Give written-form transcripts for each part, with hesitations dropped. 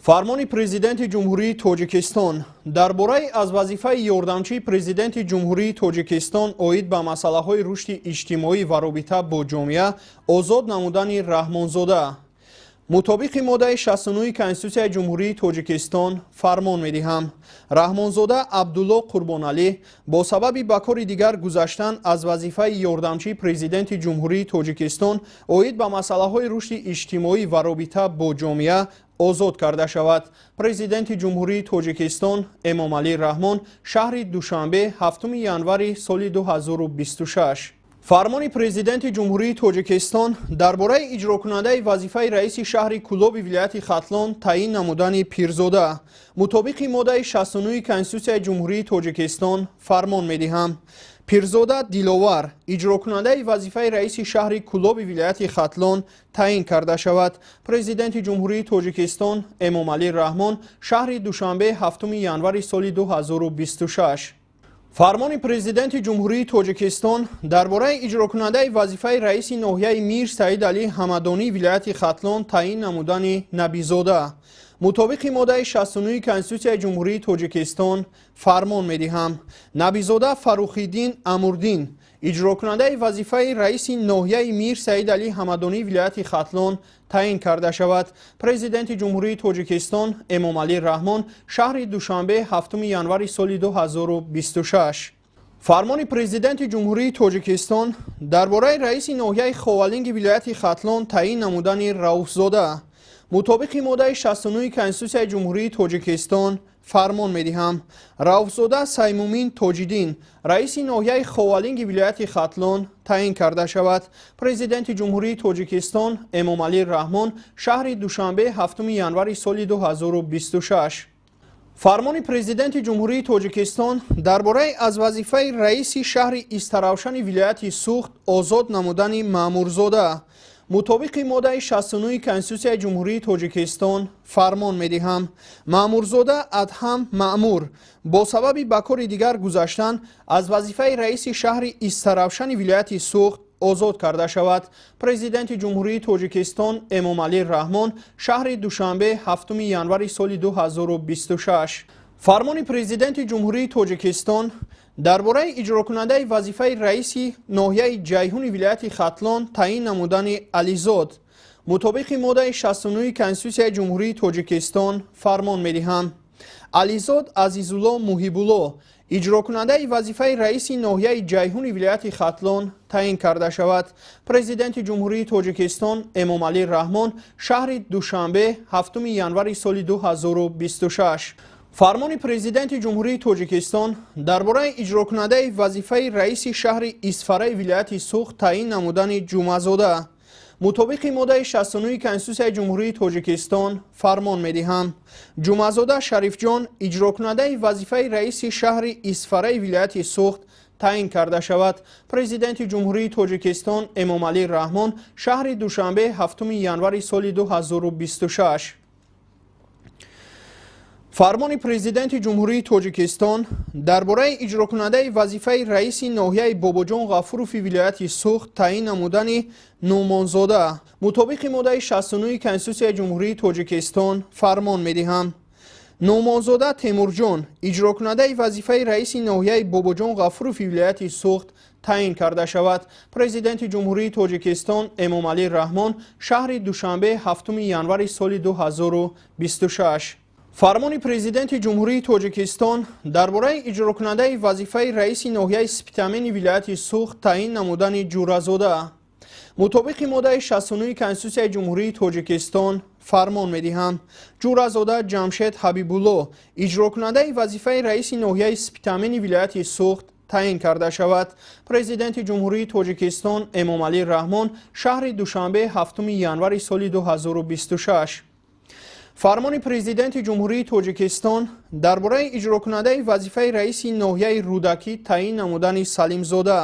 Фармони Президенти Ҷумҳурии Тоҷикистон дар бораи аз вазифаи ёрдамчии Президенти Ҷумҳурии Тоҷикистон оид ба масъалаҳои рушди иҷтимоӣ ва робита бо ҷомеа озод намудани Раҳмонзода. Мутобиқи моддаи 69 Конститутсияи Ҷумҳурии Тоҷикистон фармон медиҳам: Раҳмонзода Абдулло Қурбоналӣ бо сабаби ба кори дигар гузаштан аз вазифаи ёрдамчии Президенти Ҷумҳурии Тоҷикистон оид ба масъалаҳои рушди иҷтимоӣ ва робита бо ҷомеа озод карда шавад. Президенти Ҷумҳурии Тоҷикистон Эмомалӣ Раҳмон, шаҳри Душанбе, 7 январи соли 2026. Фармони Президенти Ҷумҳурии Тоҷикистон дар бораи иҷрокунандаи вазифаи раиси шаҳри Кӯлоби вилояти Хатлон таъин намудани Пирзода. Мутобиқи моддаи 69 Конститутсияи Ҷумҳурии Тоҷикистон фармон медиҳам: Пирзода Диловар иҷрокунандаи вазифаи раиси шаҳри Кӯлоби вилояти Хатлон таъин карда шавад. Президенти Ҷумҳурии Тоҷикистон Эмомалӣ Раҳмон, шаҳри Душанбе, 7 январи соли 2026. Фармони Президенти Ҷумҳурии Тоҷикистон дар бораи иҷрокунандаи вазифаи раиси ноҳияи Мир Саид Алӣ Ҳамадонии вилояти Хатлон таъин намудани Набизода. Мутобиқи моддаи 69 Конститутсияи Ҷумҳурии Тоҷикистон фармон медиҳам: Набизода Фаррухиддин Амурдин иҷрокунандаи вазифаи раиси ноҳияи Мир Саид Алӣ Ҳамадонии вилояти Хатлон таъин карда шавад. Президенти Ҷумҳурии Тоҷикистон Эмомалӣ Раҳмон, шаҳри Душанбе, 7 январи соли 2026. Фармони Президенти Ҷумҳурии Тоҷикистон дар бораи раиси ноҳияи Ховалинги вилояти Хатлон таъин намудани Рауфзода. Мутобиқи моддаи 69 Конститутсияи Ҷумҳурии Тоҷикистон фармон медиҳам: Рауфзода Саймумин Тоҷиддин раиси ноҳияи Ховалинги вилояти Хатлон таъин карда шавад. Президенти Ҷумҳурии Тоҷикистон Эмомалӣ Раҳмон, шаҳри Душанбе, 7 январи соли 2026. Фармони Президенти Ҷумҳурии Тоҷикистон дар бораи аз вазифаи раиси шаҳри Истаравшани вилояти Суғд озод намудани Маъмурзода. Мутобиқи моддаи 69 Конститутсияи Ҷумҳурии Тоҷикистон фармон медиҳам: Маъмурзода Адҳам Маъмур бо сабаби ба кори дигар гузаштан аз вазифаи раиси шаҳри Истаравшани вилояти Суғд озод карда шавад. Президенти Ҷумҳурии Тоҷикистон Эмомалӣ Раҳмон, шаҳри Душанбе, 7 январи соли 2026. Фармони Президенти Ҷумҳурии Тоҷикистон дар бораи иҷрокунандаи вазифаи раиси ноҳияи Ҷайҳуни вилояти Хатлон таъин намудани Ализод. Мутобиқи моддаи 69 Конститутсияи Ҷумҳурии Тоҷикистон фармон медиҳам: Ализод Азизулло Муҳибулло иҷрокунандаи вазифаи раиси ноҳияи Ҷайҳуни вилояти Хатлон таъин карда шавад. Президенти Ҷумҳурии Тоҷикистон Эмомалӣ Раҳмон, шаҳри Душанбе, 7 январи соли 2026. Фармони Президенти Ҷумҳурии Тоҷикистон дар бораи иҷрокунандаи вазифаи раиси шаҳри Исфараи вилояти Суғд таъин намудани Ҷумъазода. Мутобиқи моддаи 69 Конститутсияи Ҷумҳурии Тоҷикистон фармон медиҳам: Ҷумъазода Шарифҷон иҷрокунандаи вазифаи раиси шаҳри Исфараи вилояти Суғд таъин карда шавад. Президенти Ҷумҳурии Тоҷикистон Эмомалӣ Раҳмон, шаҳри Душанбе, 7 январи соли 2026. Фармони Президенти Ҷумҳурии Тоҷикистон дар бораи иҷрокунандаи вазифаи раиси ноҳияи Бобоҷон Ғафурови вилояти Суғд таъин намудани Нуъмонзода. Мутобиқи моддаи 69 Конститутсияи Ҷумҳурии Тоҷикистон фармон медиҳам: Нуъмонзода Темурҷон иҷрокунандаи вазифаи раиси ноҳияи Бобоҷон Ғафурови вилояти Суғд таъин карда шавад. Президенти Ҷумҳурии Тоҷикистон Эмомалӣ Раҳмон, шаҳри Душанбе, 7 январи соли 2026. Фармони Президенти Ҷумҳурии Тоҷикистон дар бораи иҷрокунандаи вазифаи раиси ноҳияи Спитамени вилояти Суғд таъин намудани Ҷуразода. Мутобиқи моддаи 69 Конститутсияи Ҷумҳурии Тоҷикистон фармон медиҳам: Ҷуразода Ҷамшед Ҳабибулло иҷрокунандаи вазифаи раиси ноҳияи Спитамени вилояти Суғд таъин карда шавад. Президенти Ҷумҳурии Тоҷикистон Эмомалӣ Раҳмон, шаҳри Душанбе, 7 январи соли 2026. Фармони Президенти Ҷумҳурии Тоҷикистон дар бораи иҷрокунандаи вазифаи раиси ноҳияи Рӯдакӣ таъин намудани Салимзода.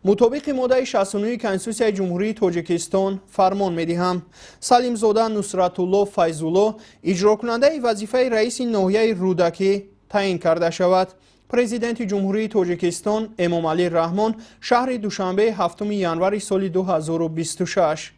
Мутобиқи моддаи 69 Конститутсияи Ҷумҳурии Тоҷикистон фармон медиҳам: Салимзода Нусратулло Файзулло иҷрокунандаи вазифаи раиси ноҳияи Рӯдакӣ таъин карда шавад. Президенти Ҷумҳурии Тоҷикистон Эмомалӣ Раҳмон, шаҳри Душанбе, 7 январи соли 2026.